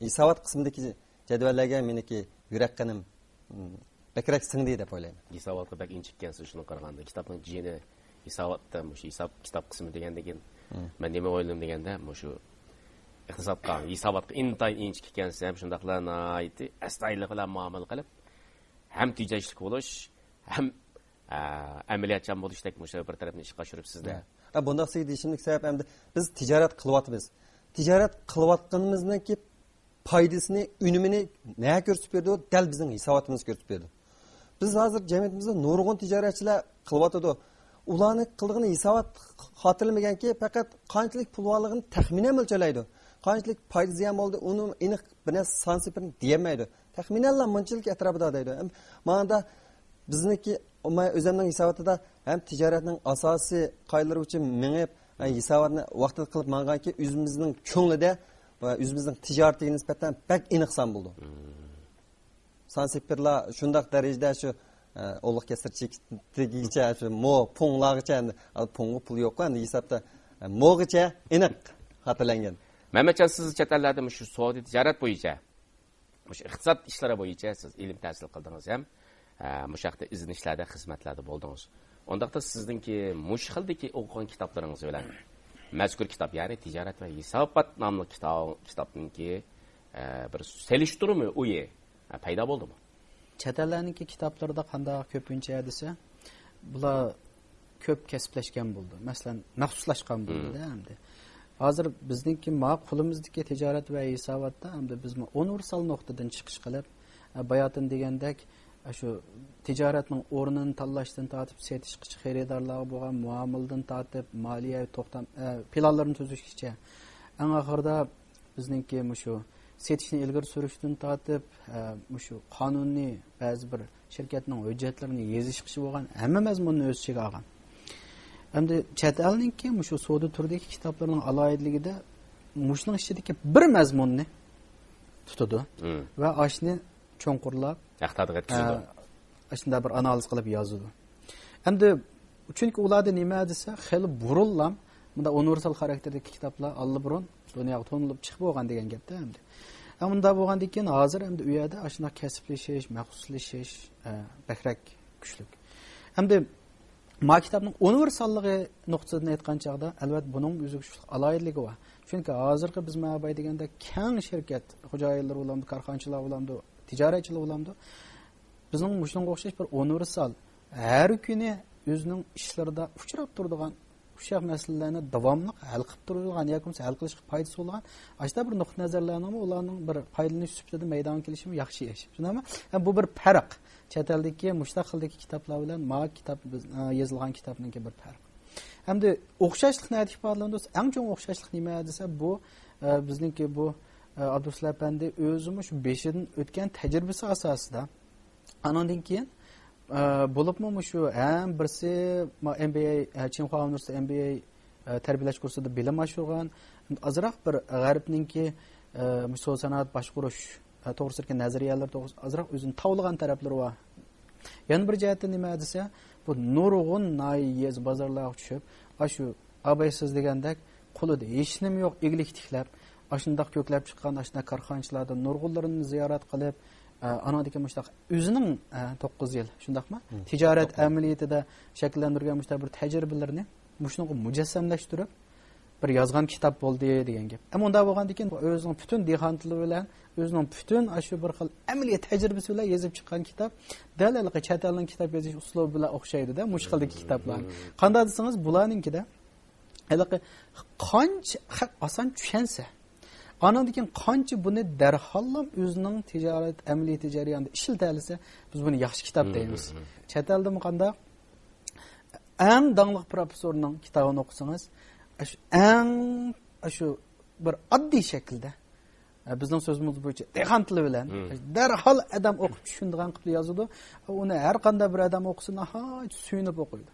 ھېسابات قىسمىدىكى جەدۋەللەرگە مېنىڭكى يۈرەك قېنىم، م، بەكرەك سىڭدى دەپ ئويلايمەن. ھېساباتقا بەك ئىنچىككەنسىز، شۇنىڭغا قارىغاندا. كىتابنىڭ جېنى ھېساباتتا مۇشۇ ھېساب كىتاب قىسمى دېگەندىن كېيىن، مم، مەن نېمە ئويلىدىم دېگەندە، مۇشۇ ئىقتىسادقا، ھېساباتقا ئىنتايىن ئىنچىكە ئىكەنسىز ھەم شۇنداقلا ناھايىتى ئەستايىدىللىق بىلەن مۇئامىلە قىلىپ، ھەم تېجەشلىك بولۇش، ھەم، ئە، ئەمەلىيەتچان بولۇشتەك مۇشۇ بىر تەرەپنى ئىشقا ئاشۇرۇپسىز-دە. ھە. ھە، بۇنداق سىزگە دېيىشىملىك سەۋەب ئەمدى بىز تىجارەت قىلىۋاتىمىز. تىجارەت قىلىۋاتقىنىمىزنىڭكى پايدىسىنى، ئۈنۈمىنى نە كۆرسىتىپ بېرىدۇ؟ دەل بىزنىڭ ھېساباتىمىز كۆرسىتىپ بېرىدۇ. بىز ھازىر جەمئىيىتىمىزدە نۇرغۇن تىجارەتچىلەر قىلىۋاتىدۇ. ئۇلارنىڭ قىلىدىغىنى ھېسابات خاتىرىلىمىگەنكى، پەقەت قانچىلىك پۇل بارلىقىنى تەخمىنەن مۆلچەرلەيدۇ. قانچىلىك پايدا زىيان بولدى، ئۇنى ئېنىق بىر نەرسە سان سېپىرنى دېيەلمەيدۇ. تەخمىنەنلا مۇنچىلىك ئەتراپىدا دەيدۇ. ھەم ماڭىدا بىزنىڭكى، مەن ئۆزۈمنىڭ ھېساباتىدا ھەم تىجارەتنىڭ ئاساسىي قائىدىلىرى بويىچە مېڭىپ، ھەم ھېساباتنى ۋاقتىدا قىلىپ ماڭغانكى، ئۆزىمىزنىڭ كۆڭلىدە ۋە ئۆزىمىزنىڭ تىجارىتىگە نىسبەتەن بەك ئېنىق سان بولىدۇ. سان سېپىرلار شۇنداق دەرىجىدە شۇ، ئە، ئۇلۇغ كەسىر چېكىتىگىچە، شۇ مو، پۇڭلارغىچە، ئەمدى، ئا، پۇڭغا پۇل يوققۇ، ئەمدى ھېسابتا، ئە، موغىچە ئېنىق خاتىرىلەنگەن. مەمەتجان، سىز چەت ئەللەردە مۇشۇ سودا تىجارەت بويىچە، مۇشۇ ئىقتىساد ئىشلىرى بويىچە سىز ئىلىم تەھسىل قىلدىڭىز ھەم، ئە، مۇشۇ ھەقتە ئىزدىنىشلەردە، خىزمەتلەردە بولدىڭىز. ئۇنداقتا سىزنىڭكى مۇشۇ خىلدىكى ئوقۇغان كىتابلىرىڭىز بىلەن مەزكۇر كىتاب، يەنى تىجارەت ۋە ھېسابات ناملىق كىتاب، كىتابنىڭكى، ئە، بىر سېلىشتۇرما ئويى، ئە، پەيدا بولدىمۇ؟ چەت ئەللەرنىڭكى كىتابلىرىدا قانداق كۆپىنچە دېسە، بۇلار كۆپ كەسىپلەشكەن بولىدۇ. مەسىلەن، مەخسۇسلاشقان بولىدۇ-دە ئەمدى. ھازىر بىزنىڭكى ما قولىمىزدىكى تىجارەت ۋە ھېساباتتا ئەمدى بىزمۇ ئۇنىۋېرسال نۇقتىدىن چىقىش قىلىپ، ئە، باياتىن دېگەندەك، ئە، شۇ تىجارەتنىڭ ئورنىنى تاللاشتىن تارتىپ، سېتىشقىچە، خېرىدارلارغا بولغان مۇئامىلىدىن تارتىپ، مالىيەۋى توختام، ئە، پىلانلىرىنى تۈزۈشكىچە. ئەڭ ئاخىرىدا بىزنىڭكى مۇشۇ سېتىشنى ئىلگىرى سۈرۈشتىن تارتىپ، ئە، مۇشۇ قانۇننى، بەزى بىر شىركەتنىڭ ھۆججەتلىرىنى يېزىشقىچە بولغان ھەممە مەزمۇننى ئۆز ئىچىگە ئالغان. ئەمدى چەت ئەلنىڭكى مۇشۇ سودا تۈرىدىكى كىتابلىرىنىڭ ئالاھىدىلىكىدە مۇشۇنىڭ ئىچىدىكى بىر مەزمۇننى تۇتىدۇ ۋە ئاشۇنى چوڭقۇرلاپ، ھەق تارتىپ يەتكۈزىدۇ. ئە، ئاشۇنداق بىر ئانالىز قىلىپ يازىدۇ. ئەمدى، چۈنكى ئۇلاردا نېمە دېسە، خېلى بۇرۇنلام مۇنداق ئۇنىۋېرسال خاراكتېردىكى كىتابلار ئاللىبۇرۇن دۇنياغا تونۇلۇپ چىقىپ بولغان دېگەن گەپتە ئەمدى. ئە، مۇنداق بولغاندىن كېيىن، ھازىر ئەمدى ئۇ يەردە ئاشۇنداق كەسىپلىشىش، مەخسۇسلىشىش، ئە، بەكرەك كۈچلۈك. ئەمدى ما كىتابنىڭ ئۇنىۋېرساللىقى نۇقتىسىدىن ئېيتقان چاغدا، ئەلۋەتتە، بۇنىڭ ئۆزىگە كۈچلۈك ئالاھىدىلىكى بار. چۈنكى ھازىرقى بىز ماۋاي دېگەندەك كەڭ شىركەت خوجايىنلىرى بولامدۇ، كارخانىچىلار بولامدۇ، تىجارەتچىلەر بولامدۇ، بىزنىڭ مۇشۇنىڭغا ئوخشاش بىر ئۇنىۋېرسال، ھەر كۈنى ئۆزىنىڭ ئىشلىرىدا ئۇچراپ تۇرىدىغان ئۇششاق مەسىلىلەرنى داۋاملىق ھەل قىلىپ تۇرىدىغان ياكى بولمىسا ھەل قىلىشقا پايدىسى بولغان ئاشۇنداق بىر نۇقتىئى نەزەرلەرنىڭمۇ ئۇلارنىڭ بىر پايدىلىنىش سۈپىتىدە مەيدانغا كېلىشىمۇ ياخشى ئىش. شۇنداقمۇ؟ ھەم بۇ بىر پەرق. چەت ئەلدىكى مۇشۇنداق خىلدىكى كىتابلار بىلەن ما كىتاب، بىز، ئە، يېزىلغان كىتابنىڭكى بىر پەرق. ئەمدى ئوخشاشلىق نەدە ئىپادىلىنىدۇ دېسە، ئەڭ چوڭ ئوخشاشلىق نېمە دېسە، بۇ، ئە، بىزنىڭكى بۇ، ئە، ئابدۇرۇسۇل ئەپەندى ئۆزىمۇ شۇ بېشىدىن ئۆتكەن تەجرىبىسى ئاساسىدا، ئانىڭدىن كېيىن، ئە، بولۇپمۇ مۇشۇ ھەم بىرسى ما-، ئېم بى ئەي، ئە، چىڭخۇا ئۇنىۋېرسىتېتى ئېم بى ئەي، ئە، تەربىيەلەش كۇرسىدا بىلىم ئاشۇرغان، ئازراق بىر غەربنىڭكى، ئە، مۇشۇ سودا سانائەت باشقۇرۇش، ئە، توغرىسىدىكى نەزەرىيەلىرى توغرىسىدا ئازراق ئۆزىنى تاۋلىغان تەرەپلىرى بار. يەنە بىر جەھەتتىن نېمە دېسە، بۇ نۇرغۇن ناھىيە، يېزا، بازارلارغا چۈشۈپ، ئاشۇ ئاباي سىز دېگەندەك قولىدا ھېچنېمە يوق ئىگىلىك تىكلەپ، ئاشۇنداق كۆكلەپ چىققان ئاشۇنداق كارخانىچىلاردىن نۇرغۇنلىرىنى زىيارەت قىلىپ، ئە، ئانىڭدىن كېيىن مۇشۇنداق ئۆزىنىڭ، ئە، توققۇز يىل، شۇنداقمۇ؟ مم. تىجارەت توققۇز. ئەمەلىيىتىدە شەكىللەندۈرگەن مۇشۇنداق بىر تەجرىبىلىرىنى مۇشۇنىڭغا مۇجەسسەملەشتۈرۈپ، بىر يازغان كىتاب بولدى دېگەن گەپ. ئەمما ئۇنداق بولغاندىن كېيىن ئۆزىنىڭ پۈتۈن دېھقانچىلىقى بىلەن، ئۆزىنىڭ پۈتۈن ئاشۇ بىر خىل ئەمەلىي تەجرىبىسى بىلەن يېزىپ چىققان كىتاب دەل ھېلىقى چەت ئەلنىڭ كىتاب يېزىش ئۇسلۇبى بىلەن ئوخشايدۇ-دە، مۇشۇ خىلدىكى كىتابلار. قانداق دېسىڭىز، بۇلارنىڭكىدە ھېلىقى قانچە خەق ئاسان چۈشەنسە، ئانىڭدىن كېيىن قانچە بۇنى دەرھاللا ئۆزىنىڭ تىجارەت ئەمەلىيىتى جەريانىدا ئىشلىتەلىسە، بىز بۇنى ياخشى كىتاب دەيمىز. چەت ئەلدىمۇ قانداق؟ ئەڭ داڭلىق پروفېسسورنىڭ كىتابىنى ئوقۇسىڭىز، ئاشۇ ئەڭ، ئاشۇ بىر ئاددىي شەكىلدە، ئە، بىزنىڭ سۆزىمىز بويىچە دېھقان تىلى بىلەن دەرھال ئادەم ئوقۇپ چۈشىنىدىغان قىلىپ يازىدۇ. ئۇنى ھەر قانداق بىر ئادەم ئوقۇسا ناھايىتى سۆيۈنۈپ ئوقۇيدۇ.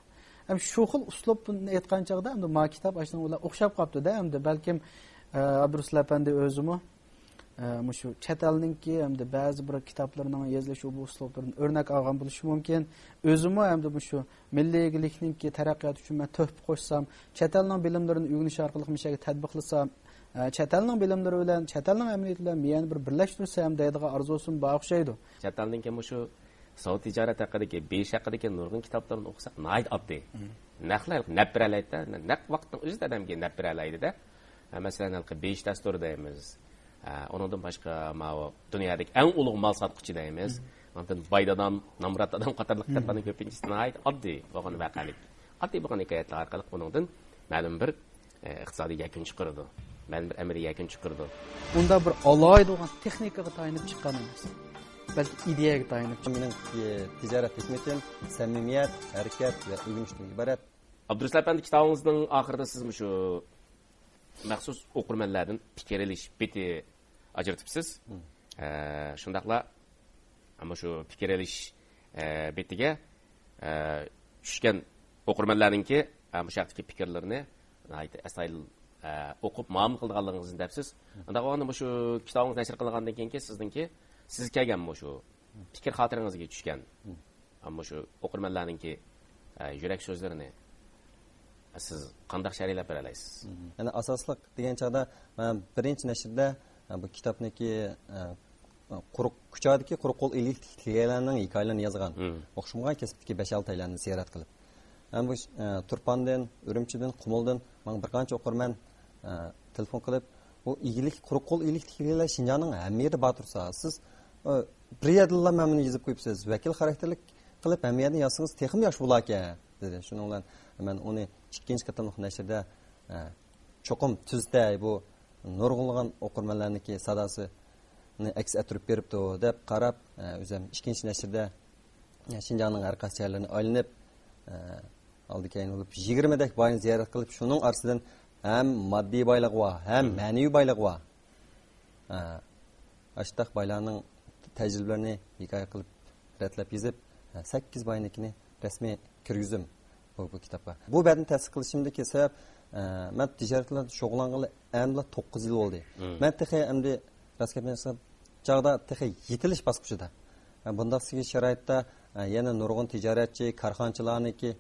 ھەم شۇ خىل ئۇسلۇبنى ئېيتقان چاغدا ئەمدى ما كىتاب ئاشۇنىڭ بىلەن ئوخشاپ قاپتۇ-دە، ئەمدى بەلكىم، ئە، ئابدۇرۇسۇل ئەپەندى ئۆزىمۇ، ئە، مۇشۇ چەت ئەلنىڭكى ئەمدى بەزى بىر كىتابلىرىنىڭ يېزىلىش ئۇسلۇبلىرىدىن ئۆرنەك ئالغان بولۇشى مۇمكىن. ئۆزىمۇ ئەمدى مۇشۇ مىللىي ئىگىلىكنىڭكى تەرەققىياتى ئۈچۈن مەن تۆھپە قوشسام، چەت ئەلنىڭ بىلىملىرىنى ئۆگىنىش ئارقىلىق مۇشۇ يەرگە تەتبىقلىسام، ئە، چەت ئەلنىڭ بىلىملىرى بىلەن، چەت ئەلنىڭ ئەمەلىيىتى بىلەن مەن يەنە بىر بىرلەشتۈرسەم دەيدىغان ئارزۇسىمۇ بار ئوخشايدۇ. چەت ئەلنىڭكى مۇشۇ سودا تىجارەت ھەققىدىكى، بۇ ئىش ھەققىدىكى نۇرغۇن كىتابلارنى ئوقۇساق ناھايىتى ئاددىي. مم. نەقلەر نەپ بېرەلەيدۇ، نەق ۋاقىتنىڭ ئۆزىدە ئادەمگە نەپ بېرەلەيدۇ-دە. ھە، مەسىلەن، ھېلىقى بېھىش دەستۇرى دەيمىز. ھە، ئۇنىڭدىن باشقا، ماۋۇ دۇنيادىكى ئەڭ ئۇلۇغ مال ساتقۇچى دەيمىز. ئاندىن باي دادام، نامرات دادام قاتارلىق كىتابلارنىڭ كۆپىنچىسى ناھايىتى ئاددىي بولغان ۋەقەلىك. ئاددىي بولغان ھېكايەتلەر ئارقىلىق بۇنىڭدىن مەلۇم بىر، ئە، ئىقتىسادىي يەكۈن چىقىرىدۇ. مەلۇم بىر ئەمەلىي يەكۈن چىقىرىدۇ. ئۇنداق بىر ئالاھىدە بولغان تېخنىكىغا تايىنىپ چىققان ئەمەس، بەلكى ئىدىيەگە تايىنىپ چىققان. مېنىڭ، ئە، تىجارەت ھېكمىتىم سەمىمىيەت، ھەرىكەت ۋە ئۆگىنىشتىن ئىبارەت. ئابدۇرۇسۇل ئەپەندى، كىتابىڭىزنىڭ ئاخىرىدا سىز مۇشۇ مەخسۇس ئوقۇرمەنلەردىن پىكىر ئېلىش بېتى ئاجرىتىپسىز. ئە، شۇنداقلا مۇشۇ پىكىر ئېلىش، ئە، بېتىگە، ئە، چۈشكەن ئوقۇرمەنلەرنىڭكى، ئە، مۇشۇ ھەقتىكى پىكىرلىرىنى ناھايىتى ئەستايىدىل، ئە، ئوقۇپ مۇئامىلە قىلىدىغانلىقىڭىزنى دەپسىز. ئۇنداق بولغاندا مۇشۇ كىتابىڭىز نەشر قىلىنغاندىن كېيىنكى سىزنىڭكى، سىز كەلگەن مۇشۇ پىكىر خاتىرىڭىزگە چۈشكەن، ئەمما شۇ ئوقۇرمەنلەرنىڭكى، ئە، يۈرەك سۆزلىرىنى سىز قانداق شەرھلەپ بېرەلەيسىز؟ يەنى ئاساسلىق دېگەن چاغدا مەن بىرىنچى نەشردە، ئە، بۇ كىتابنىكى، ئە، قۇرۇق، كۇچادىكى قۇرۇق قول ئىگىلىك تىكلىگەنلەرنىڭ ھېكايىلىرىنى يازغان. ئوخشىمىغان كەسىپتىكى بەش-ئالتەيلەننى زىيارەت قىلىپ. ھەم بۇ، ئە، تۇرپاندىن، ئۈرۈمچىدىن، قۇمۇلدىن ماڭا بىر قانچە ئوقۇرمەن، ئە، تېلېفون قىلىپ، «بۇ ئىگىلىك، قۇرۇق قول ئىگىلىك تىكلىگەنلەر شىنجاڭنىڭ ھەممە يېرىدە بار تۇرسا، سىز، ئە، بىر يەردىنلا مانا مېنى يېزىپ قويۇپسىز. ۋەكىل خاراكتېرلىك قىلىپ ھەممە يەردىن يازسىڭىز تېخىمۇ ياخشى بولاركەن» دېدى. شۇنىڭ بىلەن مەن ئۇنى ئىككىنچى قېتىملىق نەشردە، ئە، چوقۇم تۈزىتەي، بۇ نۇرغۇنلىغان ئوقۇرمەنلەرنىڭكى ساداسىنى ئەكس ئەتتۈرۈپ بېرىپتۇ دەپ قاراپ، ئە، ئۆزۈم ئىككىنچى نەشردە، ئە، شىنجاڭنىڭ ھەر قايسى شەھەرلىرىنى ئايلىنىپ، ئە، ئالدى كەينى بولۇپ يىگىرمىدەك باينى زىيارەت قىلىپ، شۇنىڭ ئارىسىدىن ھەم ماددىي بايلىقى بار، ھەم مەنىۋى بايلىقى بار، ئە، ئاشتاق بايلارنىڭ تەجرىبىلىرىنى ھېكايە قىلىپ، رەتلەپ يېزىپ، ئە، سەككىز باينىڭكىنى رەسمىي كىرگۈزدۈم بۇ، بۇ كىتابقا. بۇ بەتنى تەسىس قىلىشىمدىكى سەۋەب، ئە، مەن تىجارەت بىلەن شۇغۇللانغىلى ئەمدىلا توققۇز يىل بولدى. مەن تېخى ئەمدى راست گەپنى ئېيتسام، چاغدا تېخى يېتىلىش باسقۇچىدا. ئە، بۇنداق شارائىتتا، ئە، يەنە نۇرغۇن تىجارەتچى، كارخانىچىلارنىڭكى،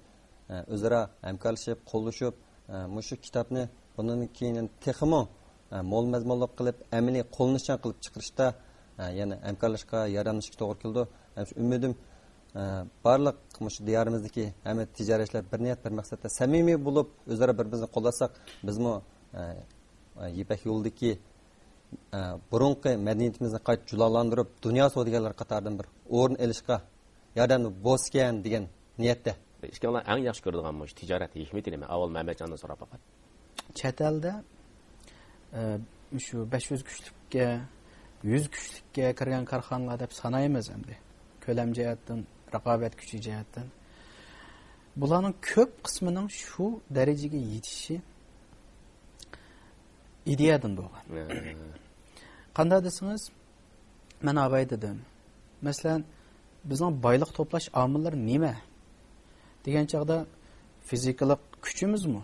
ئە، ئۆزئارا ھەمكارلىشىپ، قوللىشىپ، ئە، مۇشۇ كىتابنى بۇنىڭدىن كېيىن تېخىمۇ، ئە، مول مەزمۇنلۇق قىلىپ، ئەمەلىي قوللىنىشچان قىلىپ چىقىرىشتا، ئە، يەنە ھەمكارلاشقا، ياردەملىشىشكە توغرا كېلىدۇ. ھەم شۇ ئۈمىدىم، ئە، بارلىق مۇشۇ دىيارىمىزدىكى ھەممە تىجارەتچىلەر بىر نىيەت، بىر مەقسەتتە سەمىمىي بولۇپ، ئۆزئارا بىر-بىرىمىزنى قوللاشساق، بىزمۇ، ئە، ئە، يىپەك يولىدىكى، ئە، بۇرۇنقى مەدەنىيىتىمىزنى قايتا جۇلالاندۇرۇپ، دۇنيا سودىگەرلىرى قاتارىدىن بىر ئورۇن ئېلىشقا ياردەمدە بولسىكەن دېگەن نىيەتتە. ئىككىڭلار ئەڭ ياخشى كۆرىدىغان مۇشۇ تىجارەت ھېكمىتىنى مەن ئاۋۋال مەمەتجاندىن سوراپ باقاي. چەت ئەلدە، ئە، شۇ بەش يۈز كۈچلۈككە، يۈز كۈچلۈككە كىرگەن كارخانىلار دەپ سانايمىز ئەمدى. كۆلەم جەھەتتىن، رىقابەت كۈچى جەھەتتىن. بۇلارنىڭ كۆپ قىسمىنىڭ شۇ دەرىجىگە يېتىشى ئىدىيەدىن بولغان. قانداق دېسىڭىز، مەن ئاۋاي دېدىم. مەسىلەن، بىزنىڭ بايلىق توپلاش ئامىللىرى نېمە؟ دېگەن چاغدا فىزىكىلىق كۈچىمىزمۇ؟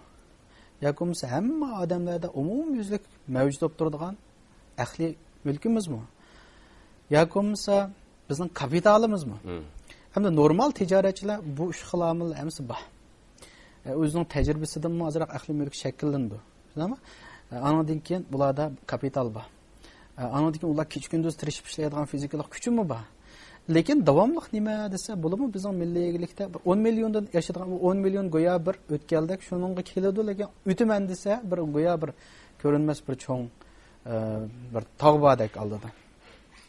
ياكى بولمىسا ھەممە ئادەملەردە ئومۇميۈزلۈك مەۋجۇت بولۇپ تۇرىدىغان ئەقلىي مۈلكىمىزمۇ؟ ياكى بولمىسا بىزنىڭ كاپىتالىمىزمۇ؟ ھەمدە نورمال تىجارەتچىلەر بۇ ئۈچ خىل ئامىل ھەممىسى بار. ئە، ئۆزىنىڭ تەجرىبىسىدىنمۇ ئازراق ئەقلىي مۈلۈك شەكىللىنىدۇ. شۇنداقمۇ؟ ئە، ئانىڭدىن كېيىن بۇلاردا كاپىتال بار. ئە، ئانىڭدىن كېيىن ئۇلار كېچە-كۈندۈز تىرىشىپ ئىشلەيدىغان فىزىكىلىق كۈچىمۇ بار. لېكىن داۋاملىق نېمە دېسە، بۇلىمۇ بىزنىڭ مىللىي ئىگىلىكتە بىر ئون مىليوندىن ئاشىدىغان، بۇ ئون مىليون گويا بىر ئۆتكەلدەك شۇنىڭغا كېلىدۇ، لېكىن ئۆتىمەن دېسە، بىر گويا بىر كۆرۈنمەس بىر چوڭ، ئە، بىر تاغ باردەك ئالدىدا.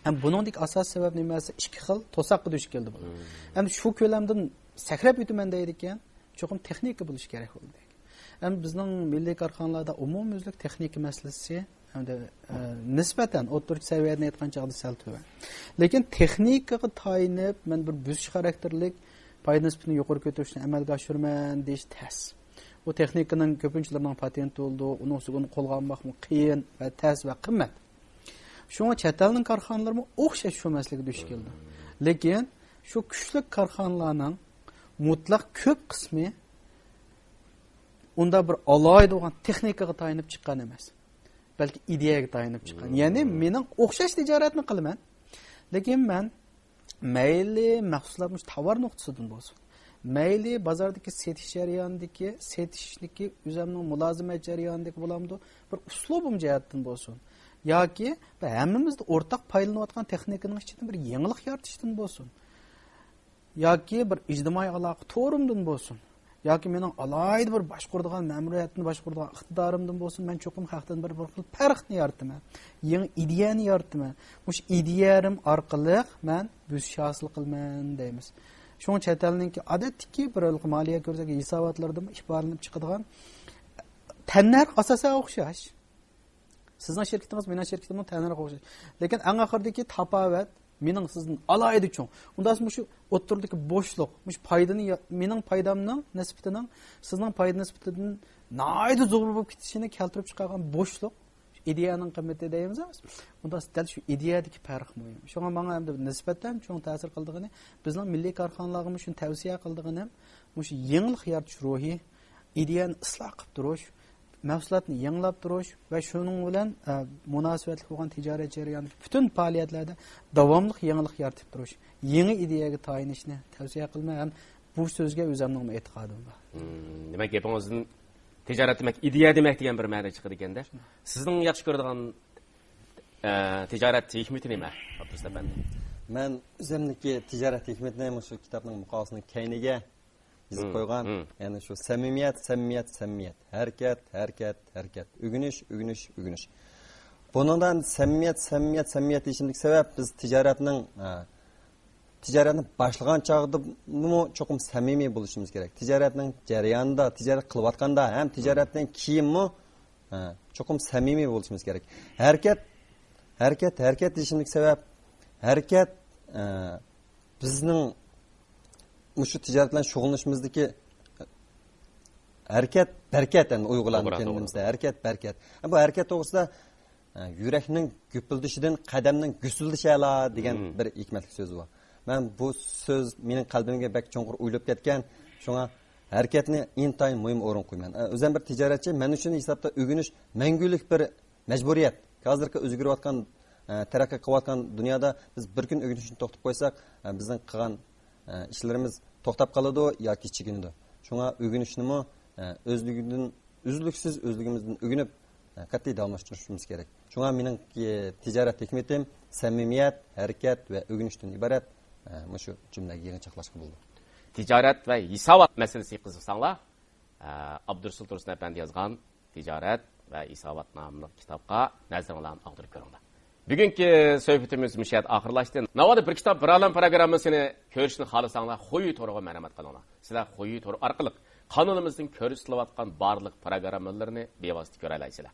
ھەم بۇنىڭدىكى ئاساسىي سەۋەب نېمە دېسە، ئىككى خىل توساققا دۇچ كەلدى بۇلار. ھەم شۇ كۆلەمدىن سەكرەپ ئۆتىمەن دەيدىكەن، چوقۇم تېخنىكا بولۇشى كېرەك بولدى. ھەم بىزنىڭ مىللىي كارخانىلاردا ئومۇميۈزلۈك تېخنىكا مەسىلىسى ھەمدە، ئە، نىسبەتەن ئوتتۇرىچە سەۋىيەدىن ئېيتقان چاغدا سەل تۆۋەن. لېكىن تېخنىكىغا تايىنىپ، مەن بىر بۆسۈش خاراكتېرلىك پايدا نىسبىتىنى يۇقىرى كۆتۈرۈشنى ئەمەلگە ئاشۇرىمەن دېيىش تەس. ئۇ تېخنىكىنىڭ كۆپىنچىلىرىنىڭ پاتېنتى بولىدۇ، ئۇنىڭ ئۈستىگە ئۇنى قولغا ئالماقمۇ قىيىن ۋە تەس ۋە قىممەت. شۇڭا چەت ئەلنىڭ كارخانىلىرىمۇ ئوخشاش شۇ مەسىلىگە دۇچ كېلىدۇ. لېكىن شۇ كۈچلۈك كارخانىلارنىڭ مۇتلەق كۆپ قىسمى ئۇنداق بىر ئالاھىدە بولغان تېخنىكىغا تايىنىپ چىققان ئەمەس، بەلكى ئىدىيەگە تايىنىپ چىققان. يەنى مېنىڭ ئوخشاش تىجارەتنى قىلىمەن، لېكىن مەن مەيلى مەھسۇلات مۇشۇ تاۋار نۇقتىسىدىن بولسۇن، مەيلى بازاردىكى سېتىش جەريانىدىكى، سېتىشتىكى ئۆزۈمنىڭ مۇلازىمەت جەريانىدىكى بولامدۇ، بىر ئۇسلۇبۇم جەھەتتىن بولسۇن، ياكى بىر ھەممىمىزدە ئورتاق پايدىلىنىۋاتقان تېخنىكىنىڭ ئىچىدىن بىر يېڭىلىق يارىتىشتىن بولسۇن، ياكى بىر ئىجتىمائىي ئالاقە تورۇمدىن بولسۇن، ياكى مېنىڭ ئالاھىدە بىر باشقۇرىدىغان، مەمۇرىيەتنى باشقۇرىدىغان ئىقتىدارىمدىن بولسۇن، مەن چوقۇم خەقتىن بىر، بىر خىل پەرقنى يارىتىمەن. يېڭى ئىدىيەنى يارىتىمەن. مۇشۇ ئىدىيەم ئارقىلىق مەن بۆسۈش ھاسىل قىلىمەن دەيمىز. شۇڭا چەت ئەلنىڭكى ئادەتتىكى بىر مالىيە كۆرسەتكەن ھېساباتلىرىدىمۇ ئىپادىلىنىپ چىقىدىغان تەننەرخ ئاساسەن ئوخشاش. سىزنىڭ شىركىتىڭىز مېنىڭ شىركىتىمنىڭ تەننەرخى ئوخشاش. لېكىن ئەڭ ئاخىرىدىكى تاپاۋەت مېنىڭ سىزدىن ئالاھىدە چوڭ. ئۇنداق مۇشۇ ئوتتۇرىدىكى بوشلۇق، مۇشۇ پايدىنى يا-، مېنىڭ پايدامنىڭ نىسبىتىنىڭ سىزنىڭ پايدا نىسبىتىدىن ناھايىتى زور بولۇپ كېتىشىنى كەلتۈرۈپ چىقارغان بوشلۇق، ئىدىيەنىڭ قىممىتى دەيمىز ئەمەسمۇ؟ ئۇنداق دەل شۇ ئىدىيەدىكى پەرق مۇھىم. شۇڭا ماڭا ئەمدى نىسبەتەن چوڭ تەسىر قىلىدىغىنى، بىزنىڭ مىللىي كارخانىلارغىمۇ شۇنى تەۋسىيە قىلىدىغىنىم، مۇشۇ يېڭىلىق يارىتىش روھى، ئىدىيەنى ئىسلاھ قىلىپ تۇرۇش، مەھسۇلاتنى يېڭىلاپ تۇرۇش ۋە شۇنىڭ بىلەن، ئە، مۇناسىۋەتلىك بولغان تىجارەت جەريانىدىكى پۈتۈن پائالىيەتلەردە داۋاملىق يېڭىلىق يارىتىپ تۇرۇش، يېڭى ئىدىيەگە تايىنىشنى تەۋسىيە قىلىمەن ھەم بۇ سۆزگە ئۆزۈمنىڭ ئېتىقادىم بار. مم، دېمەك، گېپىڭىزدىن تىجارەت دېمەك، ئىدىيە دېمەك دېگەن بىر مەنە چىقىدىكەندە. سىزنىڭ ياخشى كۆرىدىغان، ئە، تىجارەت ھېكمىتى نېمە، ئابدۇرۇسۇل ئەپەندى؟ مەن ئۆزۈمنىڭكى تىجارەت ھېكمىتىنى مۇشۇ كىتابنىڭ مۇقاۋىسىنىڭ كەينىگە يېزىپ مم، قويغان. مم. يەنى شۇ سەمىمىيەت، سەمىمىيەت، سەمىمىيەت. ھەرىكەت، ھەرىكەت، ھەرىكەت. ئۆگىنىش، ئۆگىنىش، ئۆگىنىش. بۇنىڭدا ئەمدى سەمىمىيەت، سەمىمىيەت، سەمىمىيەت دېيىشىمدىكى سەۋەب، بىز تىجارەتنىڭ، ئە، تىجارەتنى باشلىغان چاغدىمۇ چوقۇم سەمىمىي بولۇشىمىز كېرەك. تىجارەتنىڭ جەريانىدا، تىجارەت قىلىۋاتقاندا ھەم تىجارەتتىن كېيىنمۇ، ئە، چوقۇم سەمىمىي بولۇشىمىز كېرەك. ھەرىكەت، ھەرىكەت، ھەرىكەت دېيىشىمدىكى سەۋەب، ھەرىكەت، ئە، بىزنىڭ مۇشۇ تىجارەت بىلەن شۇغۇللىنىشىمىزدىكى ھەرىكەت، بەرىكەت، ئەمدى ئۇيغۇرلارنىڭ توغرا، كەينىمىزدە توغرا. ھەرىكەت، بەرىكەت. بۇ ھەرىكەت توغرىسىدا، ئە، يۈرەكنىڭ گۈپۈلدىشىدىن قەدەمنىڭ گۈسۈلدىشى ئەلا دېگەن مم. بىر ھېكمەتلىك سۆز بار. مەن بۇ سۆز مېنىڭ قەلبىمگە بەك چوڭقۇر ئويۇلۇپ كەتكەن. شۇڭا ھەرىكەتنى ئىنتايىن مۇھىم ئورۇنغا قويىمەن. ئە، ئۆزۈم بىر تىجارەتچى، مەن ئۈچۈن ھېسابتا ئۆگىنىش مەڭگۈلۈك بىر مەجبۇرىيەت. ھازىرقى ئۆزگىرىۋاتقان، ئە، تەرەققىي قىلىۋاتقان دۇنيادا بىز بىر كۈن ئۆگىنىشنى توختىتىپ قويساق، ئە، بىزنىڭ قىلغان، ئە، ئىشلىرىمىز توختاپ قالىدۇ ياكى چېكىنىدۇ. شۇڭا ئۆگىنىشنىمۇ، ئە، ئۆزلۈكىدىن، ئۈزلۈكسىز ئۆزلۈكىمىزدىن ئۆگىنىپ، ئە، قەتئىي داۋاملاشتۇرۇشىمىز كېرەك. شۇڭا مېنىڭ، ئە، تىجارەت ھېكمىتىم سەمىمىيەت، ھەرىكەت ۋە ئۆگىنىشتىن ئىبارەت، ئە، مۇشۇ جۈملىگە يىغىنچاقلاشقا بولىدۇ. تىجارەت ۋە ھېسابات مەسىلىسىگە قىزىقساڭلار، ئە، ئابدۇرۇسۇل تۇرسۇن ئەپەندى يازغان تىجارەت ۋە ھېسابات ناملىق كىتابقا نەزىرىڭلارنى ئاغدۇرۇپ كۆرۈڭلار. بۈگۈنكى سۆھبىتىمىز مۇشۇ يەردە ئاخىرلاشتى. ناۋادا بىر كىتاب، بىر ئالەم پروگراممىسىنى كۆرۈشنى خالىساڭلار، خۇيى تورىغا مەرھەمەت قىلىڭلار. سىلەر خۇيى تورى ئارقىلىق قانىلىمىزدىن كۆرسىتىلىۋاتقان بارلىق پروگراممىلىرىنى بىۋاسىتە كۆرەلەيسىلەر.